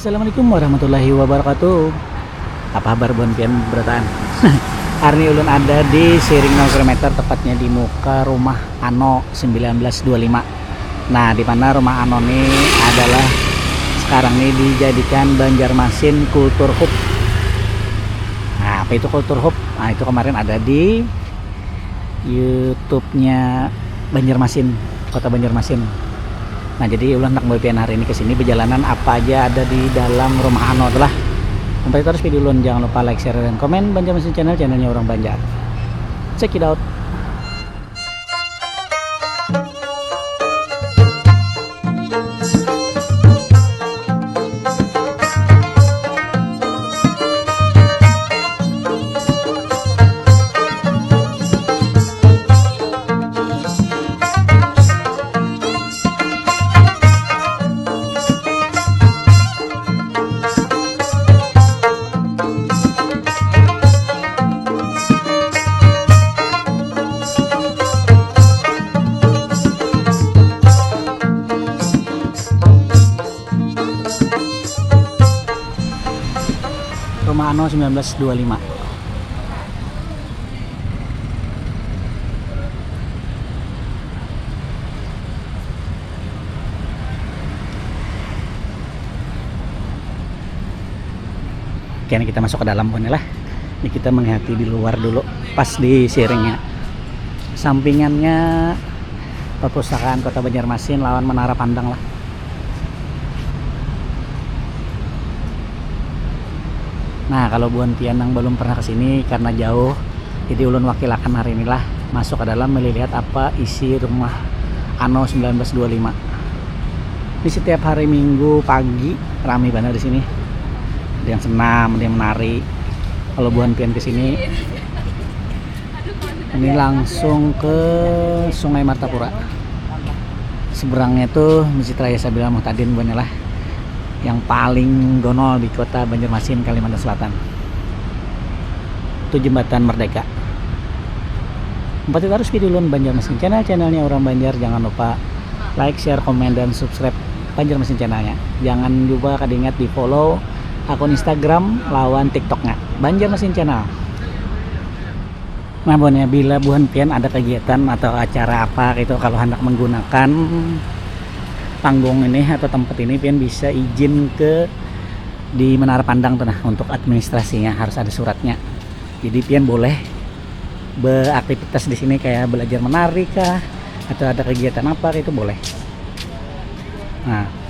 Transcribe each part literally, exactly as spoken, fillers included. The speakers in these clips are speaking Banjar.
Assalamualaikum warahmatullahi wabarakatuh. Apa habar buhan pian berataan? Hari ini ulun ada di Siring nol kilometer, tepatnya di muka rumah Ano sembilan belas dua lima. Nah, di mana rumah Ano ni adalah sekarang ni dijadikan Banjarmasin Culture Hub. Nah, apa itu Culture Hub? Nah, itu kemarin ada di YouTube-nya Banjarmasin, Kota Banjarmasin. Nah, jadi ulun handak membawa pian hari ini ke sini, perjalanan apa aja ada di dalam rumah Ano tu lah. Sampai terus video ulun, jangan lupa like, share, dan komen. Banjarmasin Channel, channelnya orang Banjar. Check it out. Rumah Ano sembilan belas dua lima. Oke, ini kita masuk ke dalam pun lah. Ini kita menghati di luar dulu, pas di Siringnya. Sampingannya Perpustakaan Kota Banjarmasin lawan Menara Pandang lah. Nah, kalau buhan pian yang belum pernah ke sini karena jauh, jadi ulun wakilakan hari inilah masuk ke dalam, melihat apa isi rumah Ano sembilan belas dua lima. Ini setiap hari Minggu pagi rame banget di sini. Ada yang senam, ada yang menari. Kalau buhan pian ke sini, ini langsung ke Sungai Martapura. Seberangnya tuh Masjid Raya Sabila Muhtadin, buhannya lah, yang paling gonol di kota Banjarmasin, Kalimantan Selatan. Itu Jembatan Merdeka. Empat itu harus video ulun Banjarmasin Channel, channelnya orang Banjar. Jangan lupa like, share, komen, dan subscribe Banjarmasin Channelnya. Jangan juga kada ingat di follow akun Instagram lawan TikToknya, Banjarmasin Channel. Nah, buhannya, bila buhan pian ada kegiatan atau acara apa gitu, kalau hendak menggunakan panggung ini atau tempat ini, pian bisa izin ke di Menara Pandang tuh, nah, untuk administrasinya harus ada suratnya. Jadi pian boleh beraktivitas di sini, kayak belajar menari kah, atau ada kegiatan apa gitu, boleh. Nah,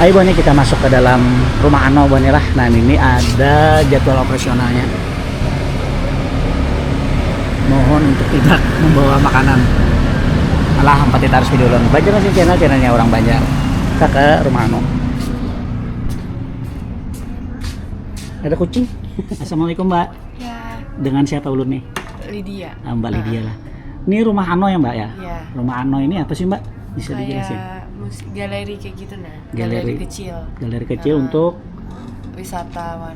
Ayo, buhannya, kita masuk ke dalam rumah Ano, buhannya lah. Nah, ini ada jadwal operasionalnya. Mohon untuk tidak membawa makanan. Alah, empat kita harus video ulun. Banjarmasin Channel, channelnya orang Banjar. Kita ke rumah Ano. Ada kucing. Assalamualaikum, Mbak. Ya. Dengan siapa ulun nih? Lydia. Ah, Mbak Lydia lah. Ini rumah Ano ya, Mbak, ya? Ya. Rumah Ano ini apa sih, Mbak? Bisa dijelasin? Kayak mus-, galeri kayak gitu, nah. Galeri. Galeri kecil. Galeri kecil untuk wisatawan.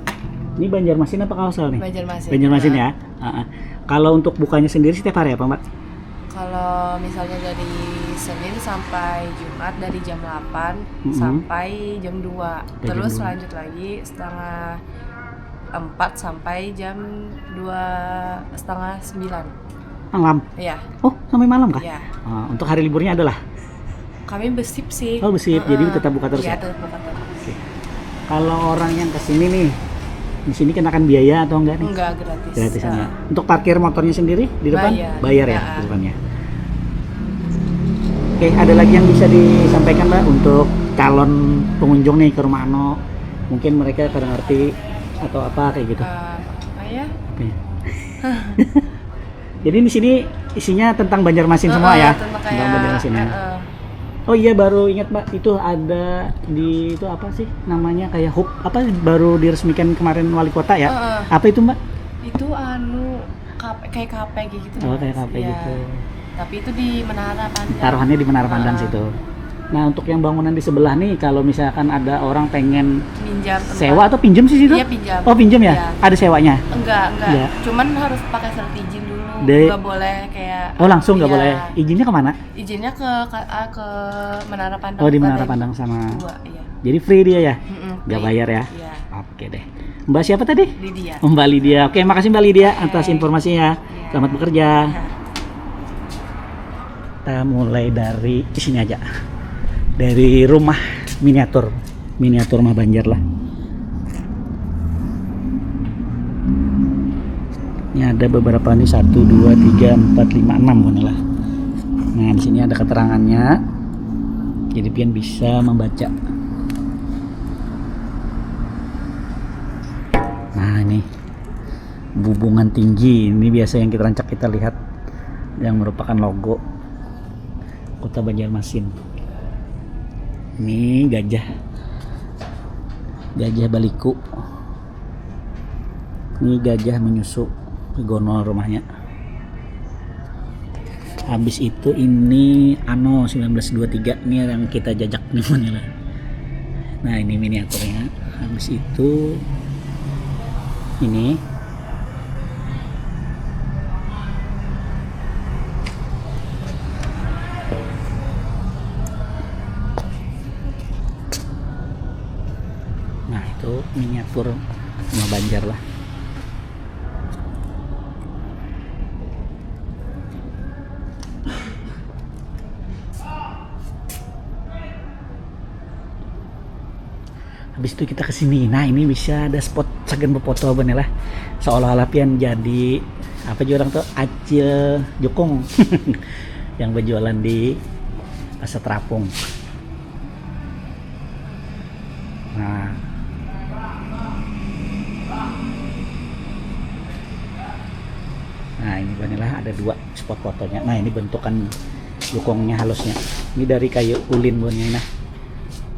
Ini Banjarmasin apa Kalsel nih? Banjarmasin. Banjarmasin ya? Heeh. Kalau untuk bukanya sendiri setiap hari apa, Mbak? Kalau misalnya dari Senin sampai Jumat dari jam delapan sampai jam dua. Sampai jam dua. Terus lanjut lagi setengah empat sampai jam dua, setengah sembilan. Malam? Iya. Oh, sampai malam kah? Iya. Ah, untuk hari liburnya adalah? Kami besip sih. Oh, besip. Jadi tetap buka terus ya? Iya, tetap buka terus. Oke. Kalau orang yang ke sini nih, Di sini kenakan biaya atau enggak nih? Enggak, gratis. Gratisan ya. Ah. Untuk parkir motornya sendiri di depan Bayar. Bayar ya Ah. di depannya. Oke, ada lagi yang bisa disampaikan, Mbak, untuk calon pengunjung nih ke rumah Ano? Mungkin mereka kurang ngerti atau apa kayak gitu. Eh, apa ya? Oke. Jadi di sini isinya tentang Banjarmasin semua Heeh, ya? tentang Tentang kayak, Banjarmasin ya. heeh. Oh iya, baru ingat, Mbak, itu ada di, itu apa sih namanya, kayak hub apa, baru diresmikan kemarin wali kota ya? Heeh. Apa itu, Mbak? Itu anu kafe, kayak kafe gitu. Oh, kayak Mas. kafe Iya. Gitu. Tapi itu di Menara Pandang. Taruhannya di Menara Pandang Heeh. Situ. Nah, untuk yang bangunan di sebelah nih, kalau misalkan ada orang pengen Minjam tempat. Sewa atau pinjam sih situ? Iya, pinjam. Oh, pinjam ya? Iya. Ada sewanya? Enggak, enggak. Iya. Cuman harus pakai surat izin dulu. Dari- Enggak boleh kayak Oh, langsung nggak Iya. boleh. Izinnya kemana? Izinnya ke, ke, ah, ke Menara Pandang. Oh, di Menara Lantai Pandang sama. Dua, iya. Jadi free dia ya? Mm-mm, Nggak free. Bayar ya? Iya. Oke deh. Mbak siapa tadi? Lydia. Mbak Lydia. Oke, makasih Mbak Lydia Oke. Atas informasinya. Iya. Selamat bekerja. Iya. Kita mulai dari sini aja. Dari rumah miniatur. Miniatur rumah Banjar lah. Ini ada beberapa nih, satu, dua, tiga, empat, lima, enam pun lah. Nah, di sini ada keterangannya. Jadi pian bisa membaca. Nah, ini bubungan tinggi. Ini biasa yang kita rancak kita lihat yang merupakan logo Kota Banjarmasin. Ini gajah. Gajah baliku. Ini gajah menyusu, gonol rumahnya. Habis itu ini Ano sembilan belas dua tiga, ini yang kita jajak nih, mana lah. Nah, ini miniaturnya. Habis itu ini. Nah, itu miniatur rumah Banjar lah. Habis itu kita ke sini. Nah, ini bisa ada spot sagan befoto, Bun, lah. Seolah-olah pian jadi apa juga orang tuh, acil jukung yang berjualan di Pasar Terapung. Nah. Nah, ini, Bun, lah, ada dua spot fotonya. Nah, ini bentukan jukungnya halusnya. Ini dari kayu ulin, Bun, ya, nah.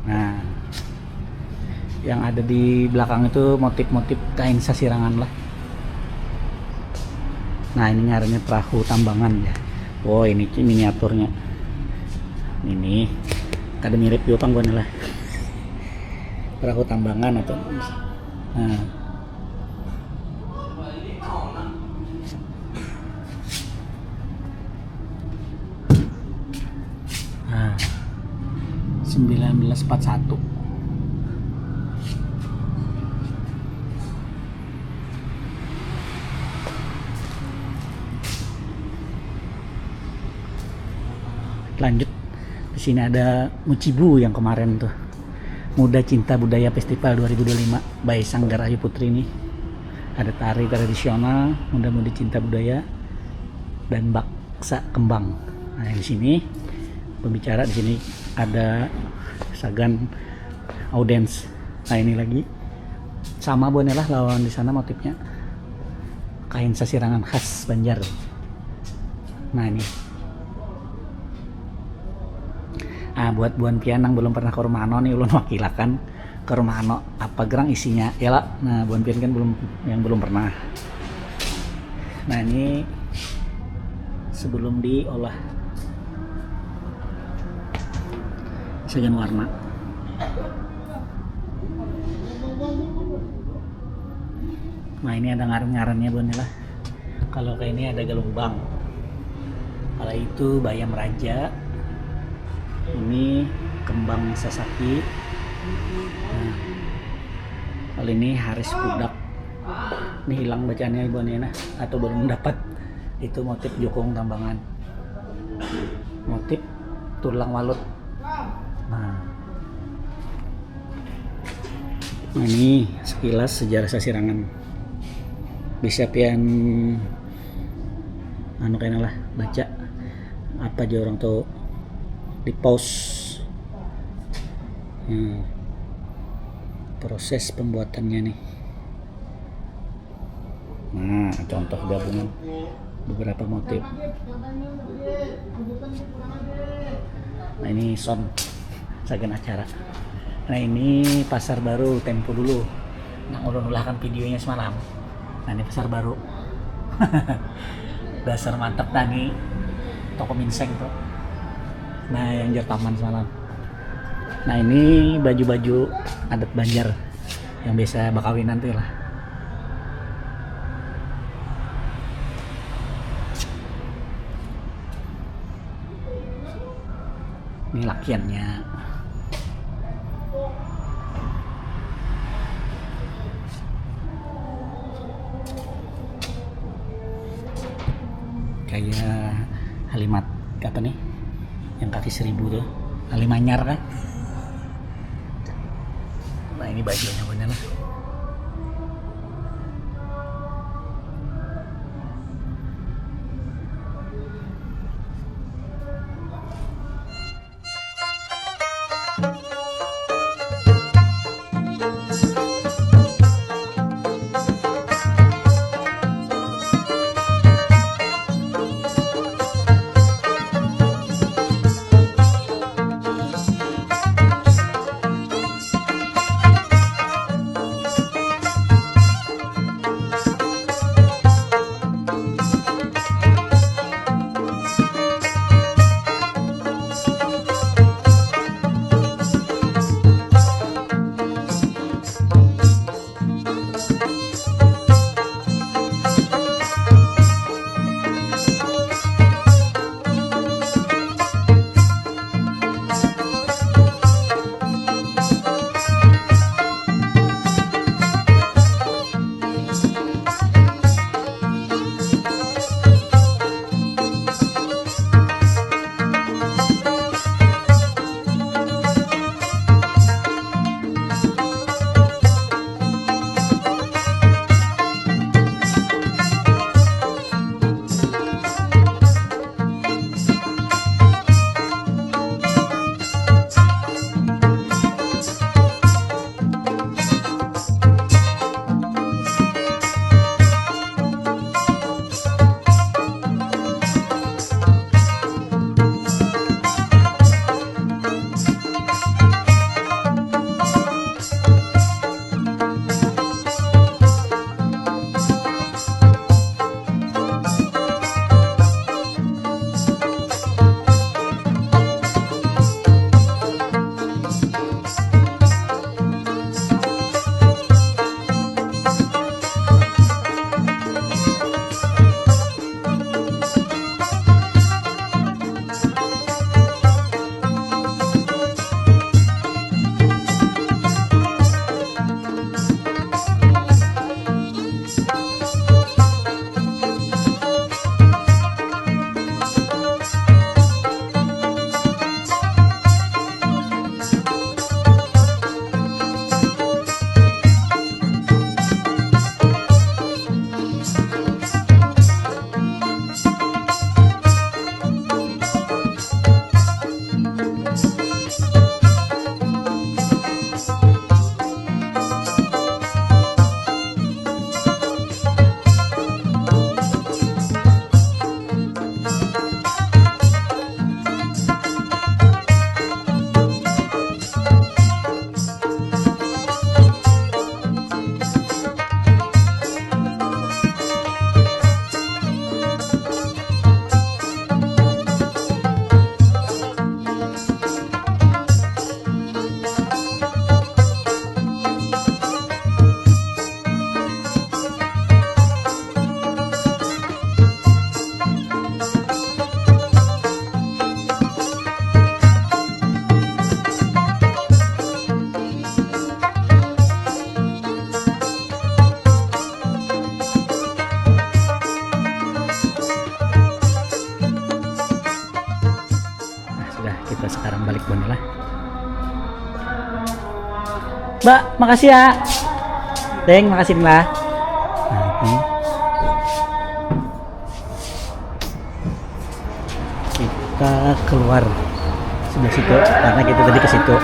Nah, yang ada di belakang itu motif-motif kain sasirangan lah. Nah, ini ngarannya perahu tambangan ya. Oh, ini ki miniaturnya. Ini kada mirip juga pang, Bun, lah. Perahu tambangan atau, nah. Nah, sembilan belas empat satu. Lanjut, di sini ada Mucibu yang kemarin tuh, Muda Cinta Budaya Festival dua ribu dua puluh lima by Sanggar Ayu Putri nih. Ada tari tradisional, muda-mudi cinta budaya, dan baksa kembang. Nah, yang di sini pembicara, di sini ada sagan audiens. Nah, ini lagi sama, Bun, lah, lawan di sana motifnya kain sasirangan khas Banjar. Nah, ini. Ah, buat buan pian yang belum pernah ke rumah Ano nih, ulun wakilakan ke rumah Ano, apa gerang isinya ya lah. Nah, buan pian kan belum, yang belum pernah. Nah, ini sebelum diolah sagan warna. Nah, ini ada ngaran-ngarannya, Bun, lah. Kalau kayak ini ada gelombang. Kalau itu bayam raja. Ini kembang sasaki. Nah, kalau ini haris pudak. Ini hilang bacaannya, Ibu Nina, atau belum dapat. Itu motif jukung tambangan. Motif tulang walut. Nah. Ini sekilas sejarah Sasirangan. Bisa pian anu kena lah baca apa aja orang tuh di pause. Hmm. Proses pembuatannya nih. Nah, contoh gabungan beberapa motif. Nah, ini sound sagan acara. Nah, ini pasar baru tempo dulu. Nah, ulun ulahkan videonya semalam. Nah, ini pasar baru. Dasar mantap tadi toko minseng tuh. Nah, yang jertaman semalam. Nah, ini baju-baju adat Banjar yang biasa bakawinan tuh lah. Ini lakiannya. Kayak Halimat apa nih? Yang kaki seribu tuh. Halimanyar kan? Nah, ini bajunya bener lah. Nah, sudah, kita sekarang balik Bone lah. Mbak, makasih ya. Deng, makasih lah. Nah, ini. Kita keluar sebelah situ karena kita tadi ke situ.